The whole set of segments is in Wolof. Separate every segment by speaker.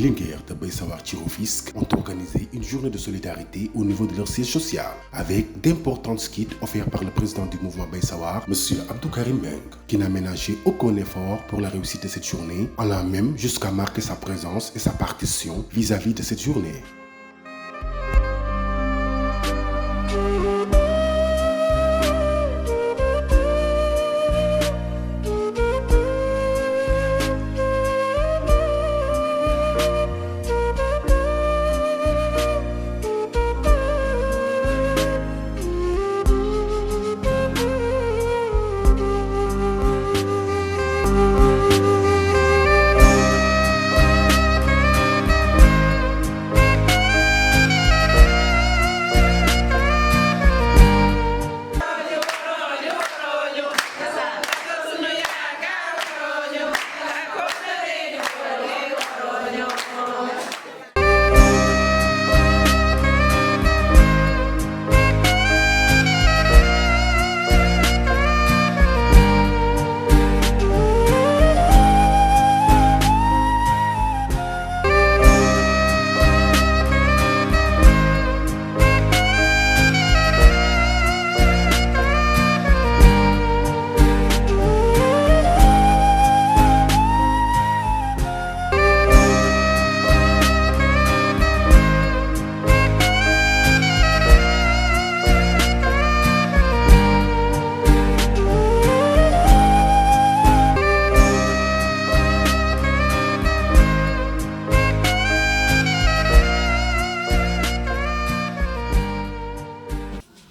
Speaker 1: Linguère de Baye-Sawar ci Rufisque ont organisé une journée de solidarité au niveau de leur siège social avec d'importantes kits offerts par le président du mouvement Baye-Sawar, M. Abdou Karim Mbengue, qui n'a ménagé aucun effort pour la réussite de cette journée, allant même jusqu'à marquer sa présence et sa partition vis-à-vis de cette journée.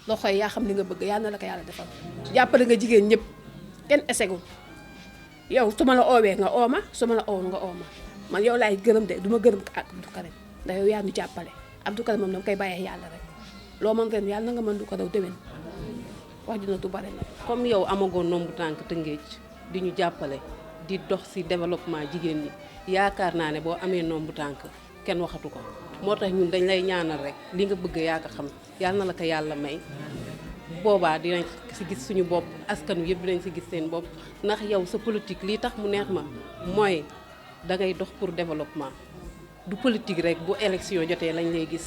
Speaker 2: loxoy yaa xam li nga bëgg yal na la ko yàlla defal jàppale nga jigéen ñëpp kenn esegul yow su ma la oowee nga ooma su ma la oowul nga ooma man yow laay gërëm de du ma gërëm ak Abdou Karim ndax yow yaa ñu jàppale Abdou Karim moom dama koy bàyyee yàlla rek loo mën ren yàlla na nga mën du ko daw déwén wax dina du bare nag.
Speaker 3: comme yow amagoon nombu tànk Tëngéej di ñu jàppale di dox ci développement jigéen ñi yaakaar naa ne boo amee nombu tànk kenn waxatu ko moo tax ñun dañ lay ñaanal rek li nga bëgg yaa ko xam yàlla na la ko yàlla may boobaa dinañ ci gis suñu bopp askan wi yëpp dinañ ci gis seen bopp ndax yow sa politique lii tax mu neex ma mooy dangay dox pour développement du politique rek bu élection jotee lañ lay gis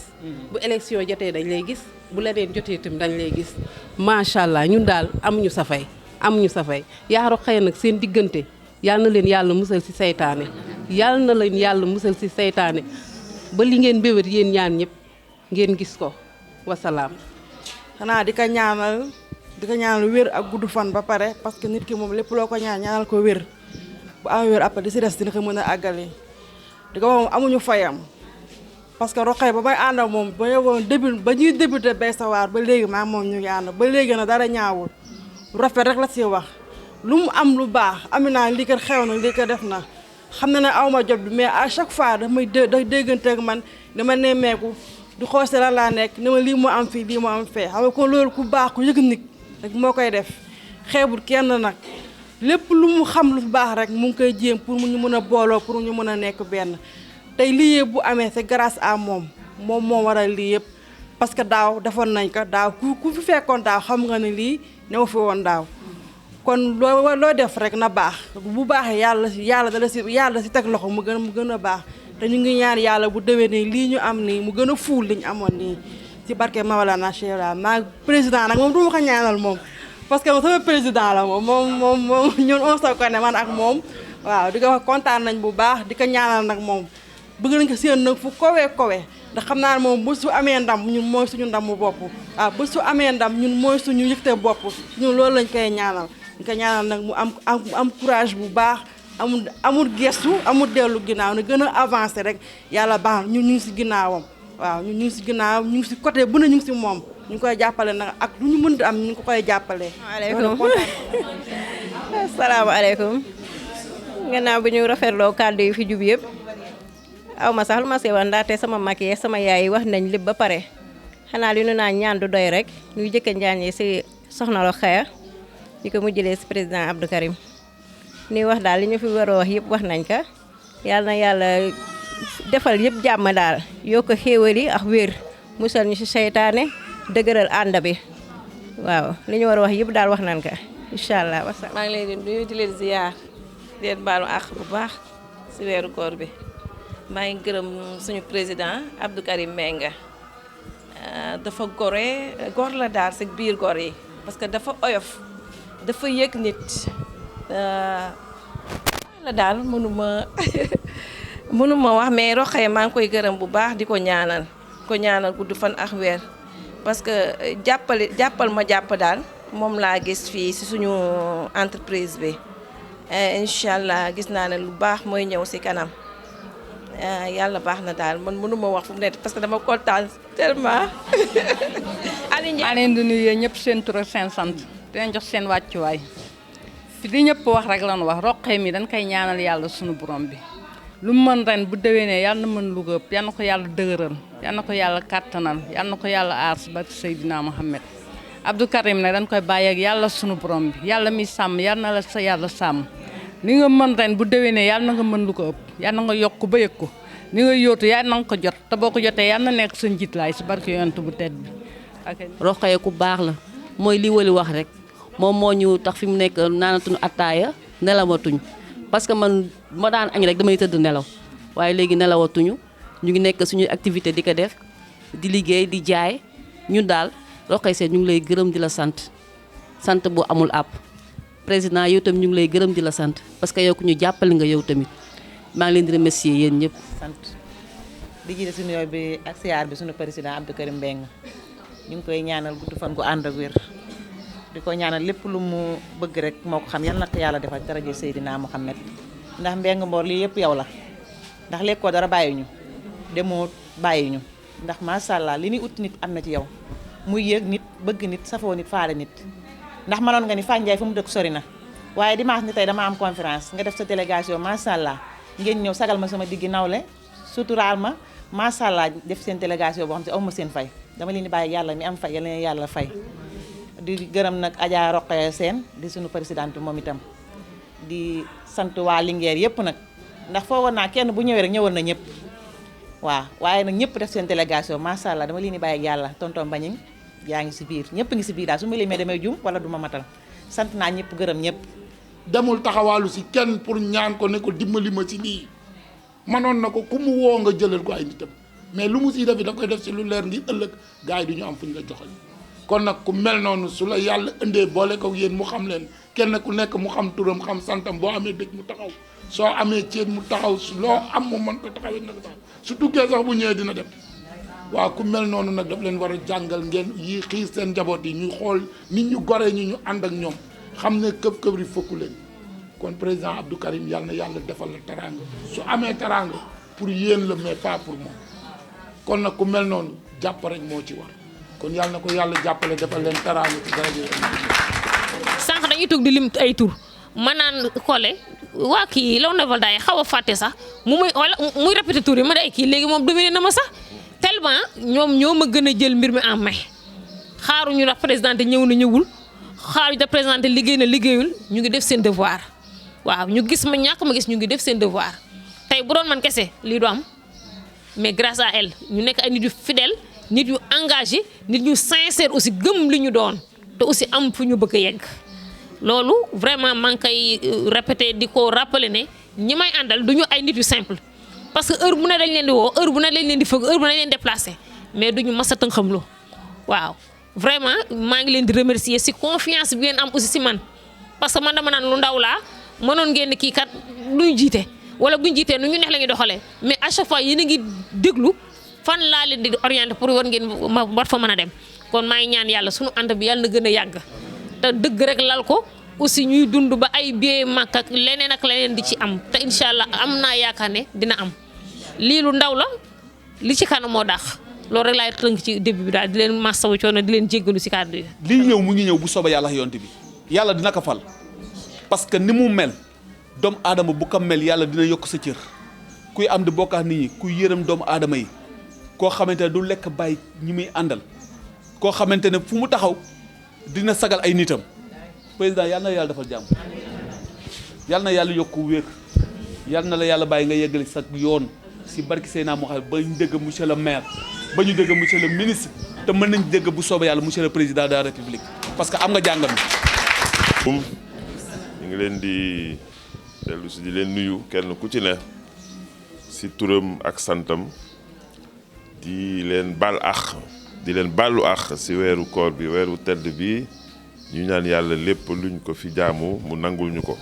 Speaker 3: bu élection jotee dañ lay gis bu leneen jotee itam dañ lay gis macha allah ñun daal amuñu safay yaaro xëy nag seen diggante yàlla na leen yàlla musal ci seytaane yàlla na leen yàlla musal ci seytaane ba li ngeen béwét yéen ñaan ñëpp ngeen gis ko wasalaam.
Speaker 4: xanaa di ko ñaanal wér ak gudd fan ba pare parce que nit ki moom lépp loo ko ñaanal ko wér bu am wér après di si des dina ko mën a àggali di ko moom amuñu fayam parce que Roqay ba may ànd ak moom ba yowoon début ba ñuy débuté Baye-Sawar ba léegi maa moom ñu ngi ànd ba léegi na dara ñaawul lu rafet rek la si wax lu mu am lu baax Amina lii kat xew na lii ko def na xam na ne awma jot bi mais à chaque fois damay déggante ak man dama nemmeeku di xool si lan laa nekk ni ma lii moo am fii lii moo am fee xam nga kon loolu ku baax ku yëg nit rek moo koy def xeebul kenn nag lépp lu mu xam lu baax rek mu ngi koy jéem pour ñu mën a booloo pour ñu mën a nekk benn tey lii yëpp bu amee c'est grâce à moom moo waral lii yëpp parce que daaw defoon nañ ko daaw ku fi fekkoon daaw xam nga ne lii new fi woon daaw kon loo def rek na baax bu baaxee yàlla si teg loxo mu gën a baax te ñu ngi ñaan yàlla bu déwénee lii ñu am nii mu gën a fuul li ñu amoon nii ci barke Mawlana Cheikh maa président nag moom du ma ko ñaanal moom parce que sama président la moom ñun on se connaît man ak moom waaw di ko wax kontaan nañ bu baax di ko ñaanal nag moom bëgg nañ ko seen nag fu kowe ndax xam naa ne moom bu su amee ndam ñun mooy suñu ndamu bopp waaw bu su amee ndam ñun mooy suñu yëgte bopp ñun loolu lañ koy ñaanal ñu ko ñaanal nag mu am courage bu baax amul gestu amul dellu ginnaaw ne gën a avancé rek yàlla baax ñun ñu ngi si ginnaawam waaw ñun ñu ngi si ginnaaw ñu ngi si côté bu ne ñu ngi si moom ñu ngi koy jàppale nag ak lu ñu mën di am ñu ngi ko koy jàppalee.
Speaker 5: waaleykum asalaamaaleykum gannaaw bi ñu rafetloo kàddu yi fi jub yëpp aw ma sax lu ma see wax ndaxte sama mag yi sama yaay wax nañ lépp ba pare xanaa li ñu naan ñaan du doy rek ñu jëkk a njaañee si soxna Rokhaya di ko mujjlee si président Abdou Karim ni wax daal li ñu fi war a wax yëpp wax nañ ko yàlla na yàlla defal yëpp jàmm daal yokk xéewal yi ak wér musal ñu si seytaane dëgëral ànd bi waaw li ñu war a wax yëpp daal wax nañ ko incha allah wasalaam.
Speaker 6: maa ngi leen di nuyu di leen ziar di leen baalu àq bu baax si weeru koor bi maa ngi gërëm suñu président Abdou Karim Mbengue dafa gor la daal si biir gor yi parce que dafa oyof dafa yëg nit la daal mënuma wax mais Rokhaya maa ngi koy gërëm bu baax di ko ñaanal gudd fan ak weer parce que jàppal ma jàpp daal moom laa gis fii si suñu entreprise bi incha allah gis naa ne lu baax mooy ñëw si kanam yàlla baax na daal man mënuma wax fu mu nekk parce que dama kontaan tellement.
Speaker 7: maa leen di nuyu ñëpp seen tur ak seen sant di leen jox seen wàccuwaay fi di ñëpp wax rek lan wax Rokhaya mi dañ koy ñaanal yàlla sunu borom bi lu mu mën ren bu déwénee yàlla na mën lu ko ëpp yàlla na ko yàlla dëgëral yàlla na ko yàlla kàttanal yàlla na ko yàlla aar si barke Seydina Mohamed Abdou Karim nag dañ koy bàyyi ak yàlla sunu borom bi yàlla mi sàmm yàlla na la sa yàlla sàmm li nga mën ren bu déwénee yàlla na nga mën lu ko ëpp yàlla na nga yokk ba yëg ko li nga yóotu yàlla na nga ko jot te boo ko jotee yàlla na nekk sa njiit laay si barke yonent bu tedd bi.
Speaker 8: Rokhaya ku baax la mooy li wali wax rek moom moo ñu tax fi mu nekk naanatuñu attaaya nelawatuñ parce que man ma daan añ rek damay tëdd nelaw waaye léegi nelawatuñu ñu ngi nekk suñuy activité di ko def di liggéey di jaay ñun daal Rokhaya Sène ñu ngi lay gërëm di la sant bu amul àpp président yow tamit ñu ngi lay gërëm di la sant parce que yow ku ñu jàppale nga yow tamit maa ngi leen di remercier yéen ñëpp.
Speaker 9: sant di jiite suñu yow bi ak siyaar bi suñu président Abdou Karim Mbengue ñu ngi koy ñaanal gudd fan gu ànd ak wér di ko ñaanal lépp lu mu bëgg rek moo ko xam yal na ko yàlla defal daraja Seydina Mohamed ndax Mbengue Mboor lii yëpp yow la ndax lekkoo dara bàyyi ñu demoo bàyyi ñu ndax macha allah li ñuy ut nit am na ci yow muy yëg nit bëgg nit safoo nit faale nit ndax mënoon nga ni Fane Ndiaye fu mu dëkk sori na waaye dimanche ni tey dama am conférence nga def sa délégation macha allah ngeen ñëw sagal ma sama diggi nawle suturaal ma macha allah def seen délégation boo xam ne aw ma seen fay dama leen di bàyyi yàlla mi am fay yal na yàlla fay di gërëm nag Adja Rokhaya Sène di suñu présidente moom itam di sant waa Linguère yëpp nag ndax foo war naa kenn bu ñëwee rek ñëwal na ñëpp waaw waaye nag ñëpp def seen délégation macha allah dama leen di bàyyi yàlla tonton Mbañing yaa ngi si biir ñëpp ngi si biir daal su ma limee damay jum wala du ma matal sant naa ñëpp gërëm ñëpp.
Speaker 10: demul taxawaalu si kenn pour ñaan ko ne ko dimbali ma si lii manoon na ko ku mu woo nga jëlal ko ay nitam mais lu mu siy def da koy def si lu leer ngir ëllëg gars yi du ñu am fu ñu la joxal kon nag ku mel noonu su la yàlla indee boole ko yéen mu xam leen kenn ku nekk mu xam turam xam santam boo amee dëj mu taxaw soo amee ceet mu taxaw loo am mu mën ko taxawee nag sax su tukkee sax bu ñëwee dina dem waaw ku mel noonu nag daf leen war a jàngal ngeen yi xiir seen njaboot yi ñu xool nit ñu gore ñu ànd ak ñoom xam ne këb yi fëkku leen kon président Abdou Karim yàlla na yàlla defal la teraanga su amee teraanga pour yéen la mais pas pour moom kon nag ku mel noonu jàpp rek moo ci war kon yàlla na ko yàlla jàppale defal leen teraanga ci daraja
Speaker 11: sànq dañuy toog di lim ay tur ma naan xoole waa kii law na daay xaw a fàtte sax mu muy répété tur yi ma day kii léegi moom dominé na ma sax tellement ñoo ma gën a jël mbir mi en main xaaruñu ndax présidente ñëw na ñëwul xaaruñu ndax présidente liggéey na liggéeyul ñu ngi def seen devoir waaw ñu gis ma ñàkk ma gis ñu ngi def seen devoir tey bu doon man kese lii du am mais grâce à elle ñu nekk ay nit yu fidèle nit yu engagé nit ñu sincère aussi gëm li ñu doon te aussi am fu ñu bëgg a yegg loolu vraiment maa ngi koy répété di ko rappeler ne ñi may àndal du ñu ay nit yu simple parce que heure bu ne dañ leen di woo heure bu ne dañ leen di fëgg heure bu ne dañ leen déplacé mais duñu mas a tënxamloo waaw vraiment maa ngi leen di remercier si confiance bi ngeen am aussi si man parce que man dama naan lu ndaw laa mënoon ngeen ni kii kat luñ jiite wala buñ jiitee nu ñu neex la ñuy doxalee mais à chaque fois yéen a ngi déglu fan laa leen di orienté pour war ngeen war fa mën a dem kon maa ngi ñaan yàlla sunu ànd bi yàlla na gën a yàgg te dëgg rek lal ko aussi ñuy dund ba ay bie màkk ak leneen di ci am te incha allah am naa yaakaar ne dina am lii lu ndaw la li ci kanam moo daax loolu rek laay tënk ci début bi daal di leen masawu coono di leen jéggalu si kàddu yi.
Speaker 12: lii ñëw mu ngi ñëw bu soobee yàlla yonte bi yàlla dina ko fal parce que ni mu mel doomu aadama bu ko mel yàlla dina yokk sa cër kuy am di bokkaat nit ñi kuy yërëm doomu aadama yi koo xamante ne du lekk bàyyi ñi muy àndal koo xamante ne fu mu taxaw dina sagal ay nitam président yàlla na yàlla defal jàmm yàlla na yàlla yokk wér yàlla na la yàlla bàyyi nga yeggali sa yoon si barki Seydina Mohamed ba ñu dégg monsieur le maire ba ñu dégg monsieur le ministre te mën nañ dégg bu soobee yàlla monsieur le président de la république parce que am nga jàngam.
Speaker 13: ñu ngi leen di dellu si di leen nuyu kenn ku ci ne si turam ak santam di leen baal àq di leen baalu àq si weeru koor bi weeru tedd bi ñu ñaan yàlla lépp luñ ko fi jaamu mu nangul ñu ko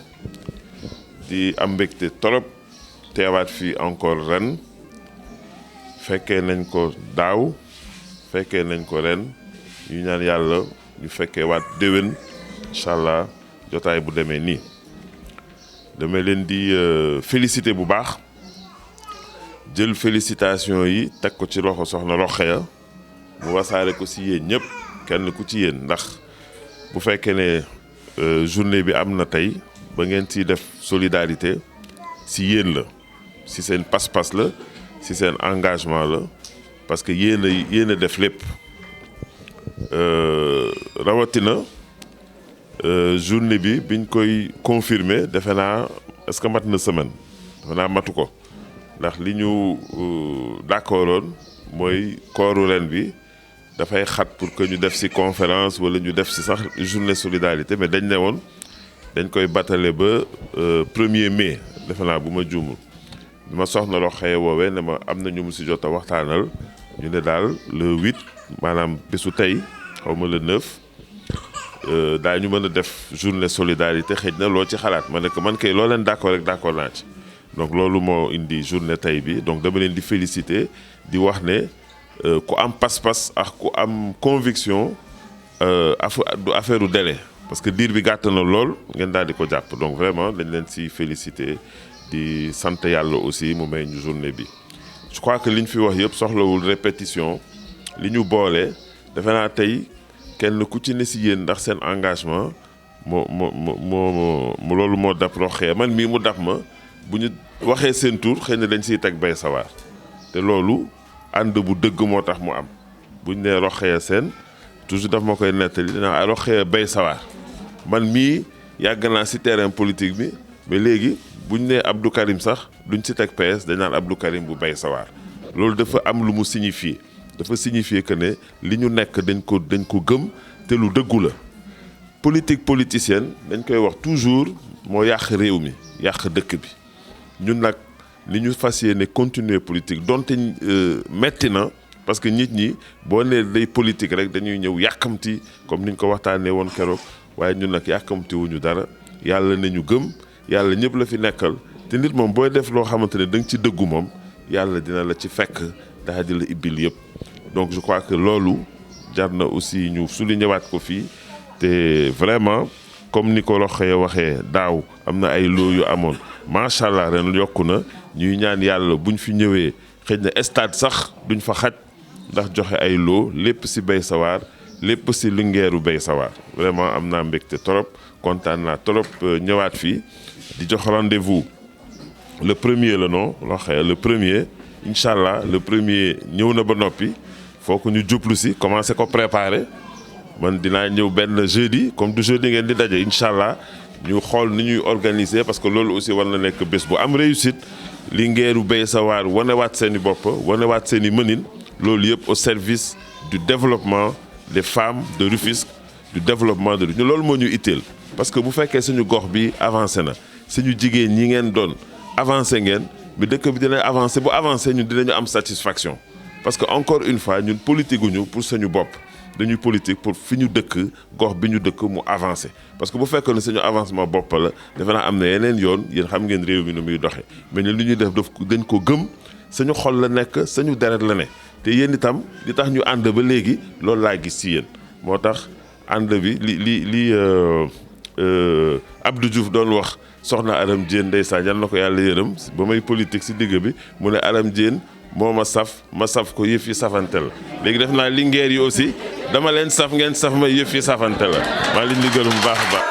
Speaker 13: di am mbégte torop teewaat fii encore ren fekkee nañ ko daaw fekkee nañ ko ren ñu ñaan yàlla ñu fekkee waat déwén incha allah jotaay bu demee nii dama leen di féliciter bu baax jël félicitation yi teg ko ci loxo soxna Rokhaya mu wasaare ko si yéen ñëpp kenn ku ci yéen ndax bu fekkee ne journée bi am na tey ba ngeen ciy def solidarité si yéen la si seen pas-pas la si seen engagement la parce que yéen a def lépp rawatina journée bi biñ koy confirmer defe naa est-ce que mat na semaine defe naa matu ko ndax li ñu d'accordoon mooy kooru ren bi dafay xat pour que ñu def ci conférence wala ñu def ci sax journée solidarité mais dañ ne woon dañ koy batale ba 1er mai defe naa bu ma juumul bi ma soxna Rokhaya woowee ne ma am na ñu mu ci jot a waxtaanal ñu ne daal le 8 maanaam bésu tey xaw ma le 9 daañu mën a def journée solidarité xëj na loo ci xalaat ma ne ko man kay loo leen d'accord rek d'accord naa ci donc loolu moo indi journée tey bi donc dama leen di féliciter di wax ne ku am pas-pas ak ku am conviction du affaire u délai parce que diir bi gàtt na lool ngeen daal di ko jàpp donc vraiment dañ leen ci féliciter di sant yàlla aussi mu may ñu journée bi je crois que li ñu fi wax yëpp soxlawul répétition li ñu boole defe naa tey kenn ku ci ne si yéen ndax seen engagement moo loolu moo dab Rokhaya man mii mu dab ma bu ñu waxee seen tur xëy na dañ siy teg Bay Sawar te loolu ànd bu dëgg moo tax mu am bu ñu nee Rokhaya Sène toujours daf ma koy nettali dina Rokhaya Bay Sawar man mii yàgg naa si terrain politique bi mais léegi bu ñu nee Abdou Karim sax duñ si teg PS dañ naan Abdou Karim bu Bay Sawar loolu dafa am lu mu signifié dafa signifier que ne li ñu nekk dañ ko gëm te lu dëggu la politique politicienne dañ koy wax toujours moo yàq réew mi yàq dëkk bi ñun nag li ñu fas yéene continuer politique donte metti na parce que nit ñi boo nee day politique rek dañuy ñëw yàkkamti comme niñ ko waxtaanee woon keroog waaye ñun nag yàkkamti wuñu dara yàlla na ñu gëm yàlla ñëpp la fi nekkal te nit moom booy def loo xamante ne da nga ci dëggu moom yàlla dina la ci fekk daal di la ibbil yëpp. donc je crois que loolu jar na aussi ñu souligner waat ko fii te vraiment comme ni ko Rokhaya waxee daaw am na ay loo yu amoon macha allah ren yokku na ñuy ñaan yàlla buñ fi ñëwee xëy na stade sax duñ fa xaj ndax joxe ay loo lépp ci Bay Sawar lépp ci Linguère Bay Sawar vraiment am naa mbégte trop kontaan naa trop ñëwaat fii di jox rendez-vous le 1er la non Rokhaya le 1er incha allah le 1er ñëw na ba noppi. faut que ñu jublu si commencé ko préparer man dinaa ñëw benn jeudi comme du jeudi ngeen di daje incha allah ñu xool ni ñuy organiser parce que loolu aussi war na nekk bés bu am réussite Linguère Bay Sawar wanewaat seen i bopp wanewaat seen i mënin loolu yëpp au service du développement des femmes de Rufisque du développement de Rufisque loolu moo ñu itteel parce que bu fekkee suñu gox bi avancé na suñu jigéen ñi ngeen doon avancé ngeen mais dëkk bi dina avancé bu avancé ñun dinañu am satisfaction. parce que encore une fois ñun politique guñu pour suñu bopp dañuy politique pour fi ñu dëkk gox bi ñu dëkk mu avancé parce que bu fekkee ne suñu avancement bopp la defe naa am na yeneen yoon yéen xam ngeen réew mi nu muy doxee mais ñun li ñuy def dañ ko gëm suñu xol la nekk suñu deret la ne te yéen itam li tax ñu ànd ba léegi loolu laa gis ci yéen moo tax ànd bi li Abdou Diouf doon wax soxna Aram Diène ndeysaan yal na ko yàlla yërëm ba may politique ci digg bi mu ne Aram Diène moo ma saf ko yëf yi safante la léegi def naa Linguère yi aussi dama leen saf ngeen saf ma yëf yi safante la maa leen di gërëm bu baax a baax